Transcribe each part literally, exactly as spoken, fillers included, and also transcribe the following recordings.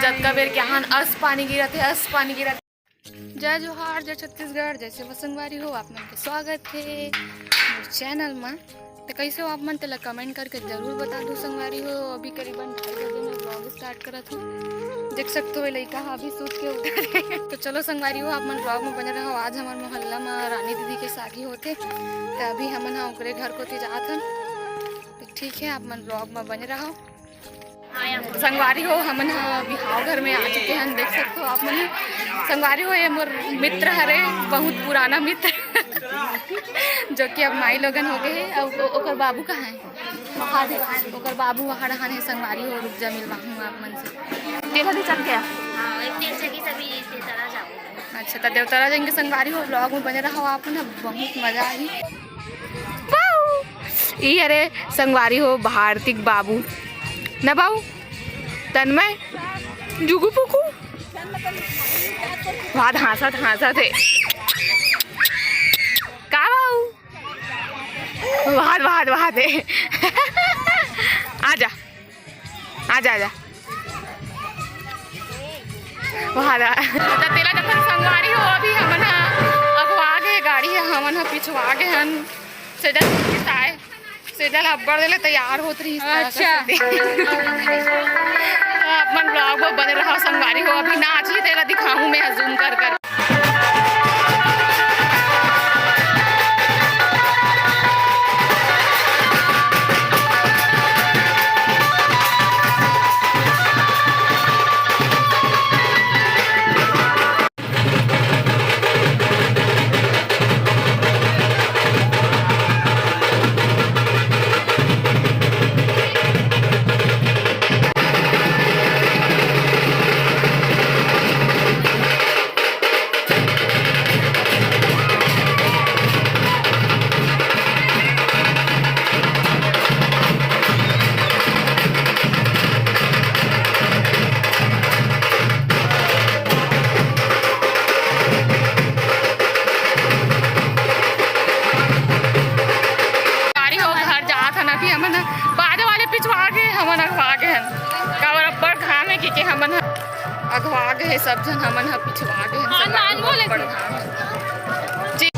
जतका बेर के आन, अस पानी गिरत हे, अस पानी गिरत हे। जय जोहार, जय छत्तीसगढ़, जय सेवा संगवारी हो, आप मन के स्वागत हे मोर चैनल मा। त कइसे हो आप मन, तेला कमेंट करके जरूर बता दो संगवारी हो। अभी करीबन ढाई बजे मैं व्लॉग स्टार्ट करत हूँ। देख सकते हो, लइका ह अभी सूत के उठा हे। तो चलो संगवारी हो, आप मन व्लॉग में बने रहो। आज हमार मोहल्ला में रानी दीदी के शादी होथे, त अभी हमन ह ओकरे घर कोती जात हन। तो ठीक है, आप मन व्लॉग में बने रहो। संगवारी हो, हमन ह बिहाव घर में आ चुके हन, देख सकते हो आप मन। संगवारी हो, ये मोर मित्र हरे, बहुत पुराना मित्र, जो कि अब माई लोगन हो गए हे। अब ओ-, ओकर बाबू कहाँ है? वहाँ दे, ओकर बाबू वहाँ रहन है संगवारी हो। रुक जा, मिलवाहूँ आप मन से। तेला भी चल गया। हाँ, एक तेल चली तभी देवतारा जाओ। अच्छा, तो देवतारा जाएंगे संगवारी हो, व्लॉग में बने रहो आप मन, बहुत मजा आही। बाऊ! ई हरे संगवारी हो, भारतिक बाबू। ना बाऊ? तन्मय? जुगु पुकु? वाह, हाँसत, हाँसत हे। का बाऊ? वाह, वाह, वाह दे। आजा, आजा, आजा। वाह, वाह। त तेला जखन संगवारी हो, अभी हमन ह अगवा गे, गाड़ी ह हमन ह पिछवा गे हन। सेजल किसाए, सेजल अब्बड़ देले तैयार होत रहिस। अच्छा। त अपन व्लॉग में बने रहो संगवारी हो, अभी नाच ही तेला दिखाऊं मैं जूम कर कर। गाड़ी हो घर जात हन, अभी हमन ह बाजा वाले पिछवा गे, हमन अगवा गे हन। काबर अब्बड़ घाम हे, कि, कि हमन ह अगवा गे हे, सब झन हमन ह पिछवा गे हन, हाँ, सब नान बोले अब्बड़ थे। घाम हे। जी।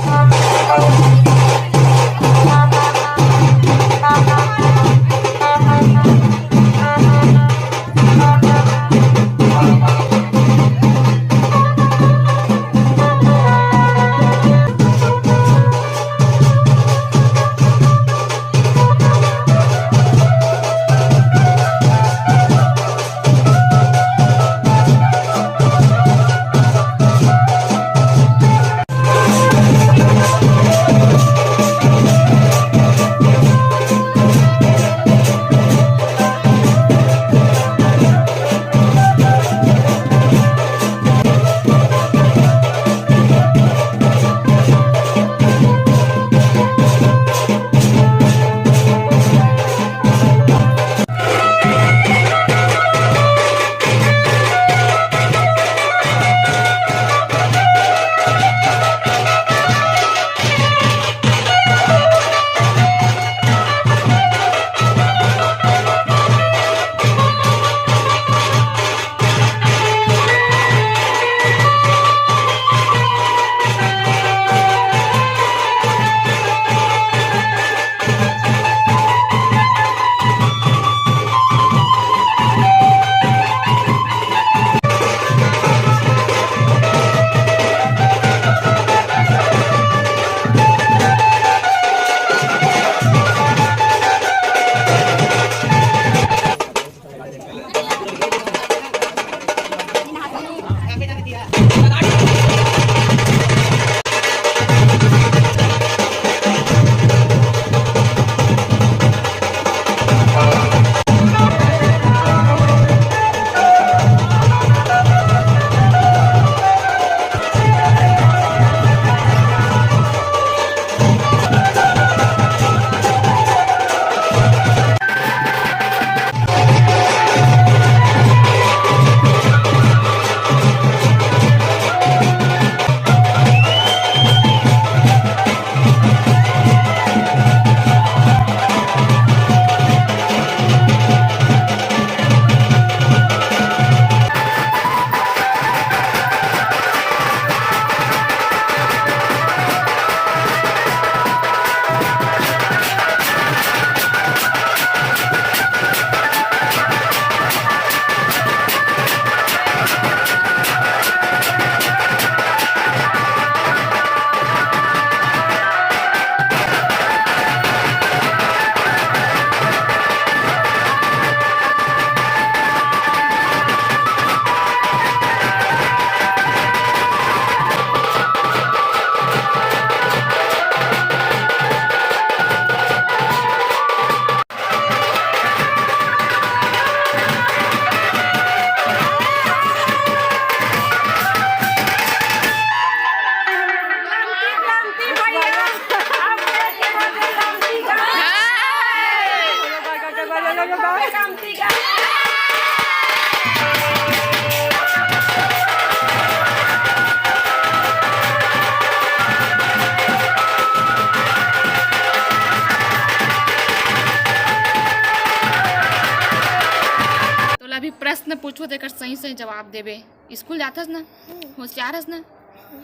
पूछो तेकर सही सही जवाब देबे। स्कूल जाथस ना? हम्म। होशियार हस ना?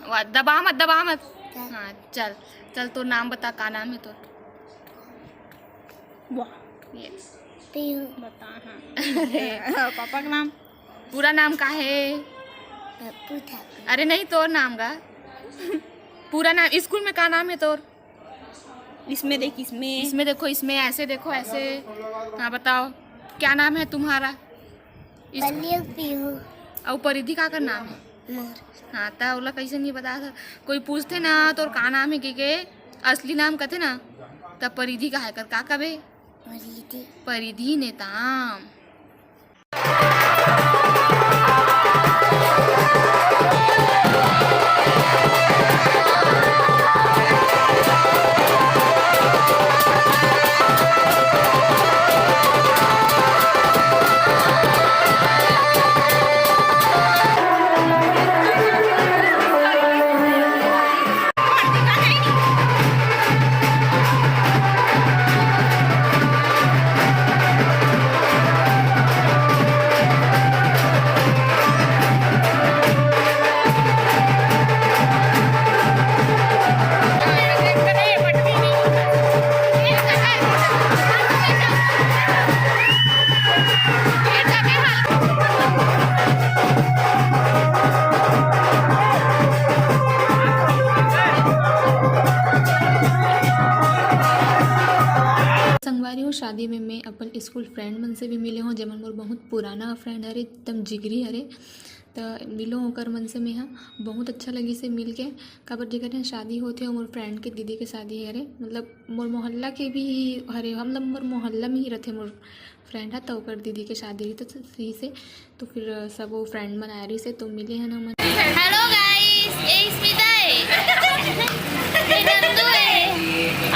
वाह, दबा मत, दबा मत। क्या? हाँ, चल, चल, तोर नाम बता, का नाम है तोर? वाह। ये। पीहू। बता, हाँ। अरे। पापा का नाम? पूरा नाम का है? पप्पू ठाकुर। अरे नहीं, तोर नाम गा। पूरा नाम, स्कूल में का नाम है तोर? इसमें देख, इसमें। इसमें देखो, इसमें ऐसे देखो, ऐसे। हाँ, बताओ, क्या नाम है तुम्हारा? इस- पल्लू पीहू। अउ परिधि का कर नाम है? मोर। हाँ, त ओला कैसे नहीं बता था? कोई पूछते ना, तोर का नाम है, के, के असली नाम कहते ना, त परिधि का है कर, का कबे? परिधि। परिधि नेताम। संगवारी हो, शादी में मैं अपन स्कूल फ्रेंड मन से भी मिले हों, जेमन मोर बहुत पुराना फ्रेंड हरे, एकदम जिगरी हरे। त मिलों ओकर मन से मेहा, बहुत अच्छा लगिस हे मिल के। काबर जेकर यहाँ शादी होथे, वो मोर फ्रेंड के दीदी के शादी हरे, मतलब मोर मोहल्ला के भी हरे, मतलब मोर मोहल्ला में ही रथे मोर फ्रेंड ह, त ओकर दीदी के शादी रही, त सही से तो फिर सब वो फ्रेंड मन आए रहिस हे, तो मिले हन हमन। Hello guys, ये स्मिता है, ये नंदू है,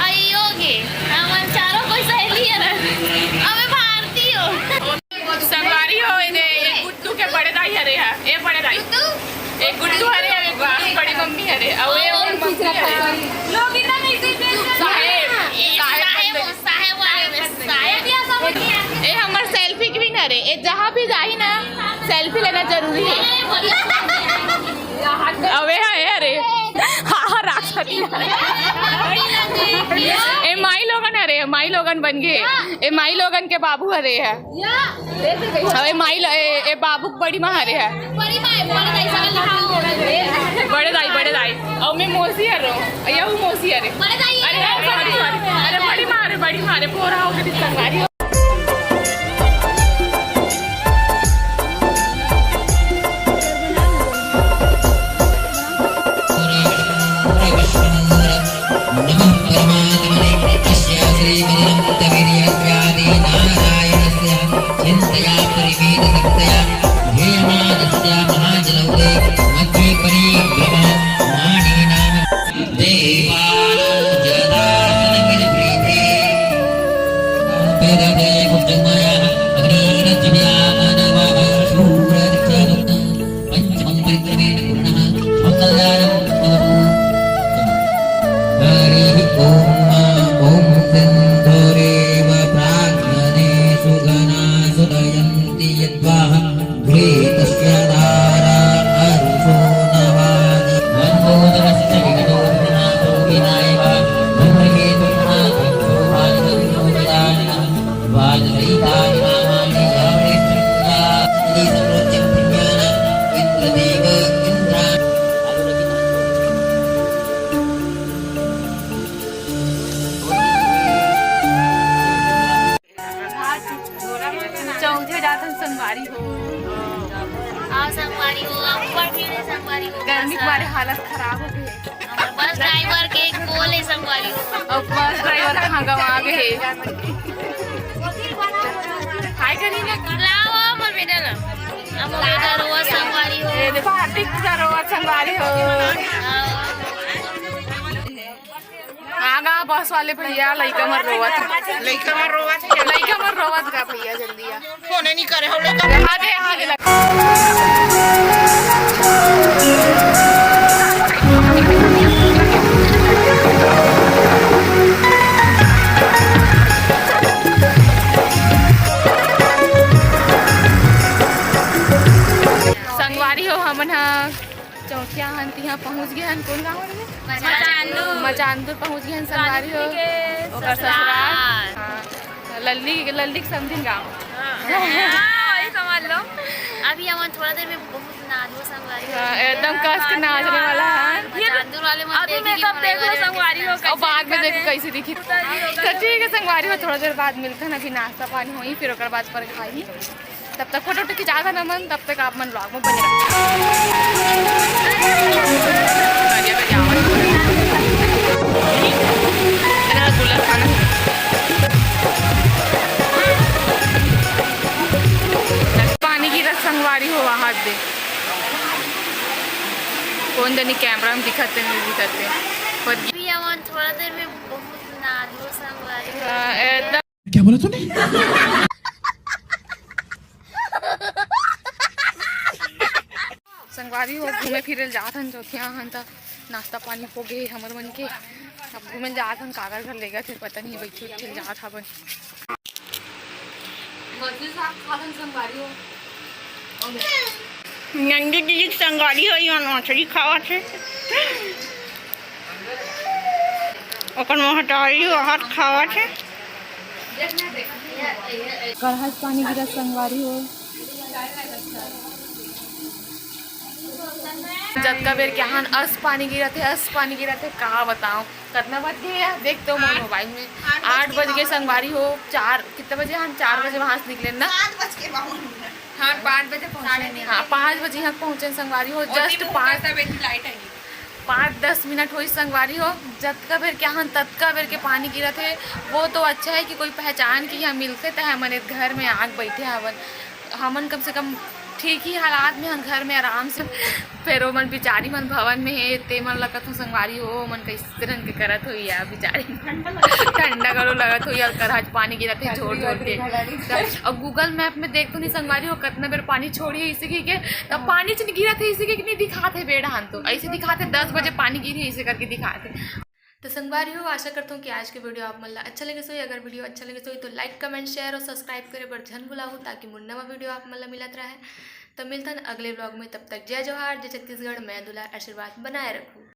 और ये योग है। हमन चारों कोई सहेली है ना, अबे भारती हो। संगवारी हो, ये दे, ये गुड्डू के बड़े दाई हरे हा, ये बड़े दाई, ये गुड्डू हरे, ये बड़ी मम्मी हरे, और ये और मम्मी हरे। लोग इतना नहीं देते। साहेब, साहेब साहेब वाले में साहेब। ए हमर सेल्फी क्वीन हरे, ए जहाँ भी जाही ना, सेल्फी लेना जरूरी है। अबे हाँ, ए हरे। हाँ, हाँ, राक्षसी। ए माई लोगन हरे, माई लोगन बन गए। ए माई लोगन के बाबू हरे है। अबे माई लो-, ए, ए बाबू बड़ी माँ हरे है। बड़ी माँ, बड़ी माँ, बड़े दाई, बड़े दाई। अउ मैं मौसी हरो। अय्या, वो मौसी हरे। बड़े दाई। अरे, sorry, sorry। अरे, बड़ी माँ रे, बड़ी माँ रे, पोरा हो गई संगवारी। नमः परमात्मने तस्या श्रीमदनन्तवीर्यस्यादिनारायणस्य चिन्तया परिमितशक्तया ध्येयमानस्य महाजनौदे मध्ये परिभ्रममाणीनां देवानां जटासनगिरिप्रीते वेदते कुष्ठमयः अग्निरज्जुभ्या मानवः शूरदीक्षाभक्तम्। पञ्चमं परिक्रमेण गुरुणः मम कल्याणं भवतु। हरिः ॐ। ॐ सिन्धुरेव प्राङ्गणे सुगणा सुदयन्ति यद्वाहं घृतस्य धारा अरुषो नवानि। लम्बोदरस्य विकटो विपुलनाथो विनायकः धूम्रकेतुः नाथः शोभायमान चौथे जाथन संगवारी हो। आओ संगवारी हो, अब्बड़ भीड़ हे संगवारी हो। गर्मी के मारे हालत खराब हो गई हे। हमर बस ड्राइवर के एक गोल हे संगवारी हो। अउ बस ड्राइवर कहाँ गवा गे हे? हाय करी ना। लाओ मोर बेटा ला। अब मोर बेटा रोवा संगवारी हो। ए, देखो, हार्दिक पूरा रोवा संगवारी हो। हाँ। आगा बस वाले भैया लइका मन रोवत। लइका मन रोवत हे। लइका मन रोवत गा भैया, जल्दी आ। फोने नहीं करे हम लोग। आगे, आगे लग। अरे हो, हमन ह चौथिया हन, तिहा पहुँच गे हन। कौन गाँव हरे? मचांदू। मचांदू पहुँच गे हन संगवारी हो। रानी के ओकर ससुराल। ससुराल। हाँ, लल्ली, लल्ली के समधिन गाँव। हाँ, वही समझ लो। अभी हमन थोड़ा देर में बहुत नाचबो संगवारी हो। हाँ, एकदम कस के नाचने वाला है। मचांदू वाले मन अभी देखे के makeup मोला देख लो लगे संगवारी हो, और बाद में देखो कैसे दिखी। तो ठीक है संगवारी हो, थोड़ा देर बाद मिलते हैं, अभी नाश्ता पानी होई, फिर ओकर बाद पर खाई। तब तक फोटो वोटो खिंचा था ना मन, तब तक आप मन vlog में बने रहो। पानी गिरत संगवारी हो, हाथ दे। कौन जनी कैमरा में दिखत हे, नहीं दिखत हे, पर अभी हमन थोड़ा देर में बहुत नाचबो संगवारी हो। हाँ, एकदम। क्या बोला तूने? संगवारी हो, घूमे फिरे ल जात हन, चौथिया हन, त नाश्ता पानी हो गे हमर मन के। अब घूमे ल जात हन, काकर घर लेगथे पता नहीं, बैठे उठे ल जात हवन। मछली साग खात हन संगवारी हो। नंदी दीदी के संगवारी हो, यहाँ मछली खावत हे। ओकर महतारी ओहर खावत हे। कढ़ाई पानी गिरत संगवारी हो। जतका बेर के हन अस पानी गिरत हे, अस पानी गिरत हे, का बताओ। कतना बज गे हे? देख तो मोर मोबाइल में। आठ बज गे संगवारी हो। चार, कितना बजे हन? चार बजे वहाँ से निकले ना। सात बज के बावन मिनट। हाँ, पाँच बजे पहुँचे। हाँ, पाँच बजे यहाँ पहुँचे संगवारी हो। जस्ट पाँच, पाँच दस मिनट होई संगवारी हो। जतका बेर के हन ततका बेर के पानी गिरत हे। वो तो अच्छा है कि कोई पहचान के यहाँ मिलते, त हमन ए घर में आग बैठे हवन। हमन कम से कम ठीक ही हालात में हन, घर में आराम से। फेर ओमन बिचारी मन भवन में हे, ते मन लगत हो संगवारी हो, ओमन कैसे रंग के करत होई यार बिचारी। ठंडा घलो लगत होई यार, करहच पानी गिरत हे झोर झोर के। और Google Map में देख तो नहीं संगवारी हो, कतना बेर पानी छोड़ी है इसे की के, तब पानी च नहीं गिरत हे इसे की, नहीं दिखात हे बेड़ा हन तो ऐसे दिखात हे दस बजे पानी गिरी है इसे करके दिखात हे। तो संगवारी हो, आशा करता हूँ कि आज के वीडियो आप मन ला अच्छा लगे होही। अगर वीडियो अच्छा लगे होही तो like, comment, share और subscribe करे बर झन भुलाहू, ताकि मोर नवा वीडियो आप मन ला मिलत रहे। तो मिलथन अगले vlog में, तब तक जय जोहार, जय छत्तीसगढ़, मया दुलार आशीर्वाद बनाए रखू।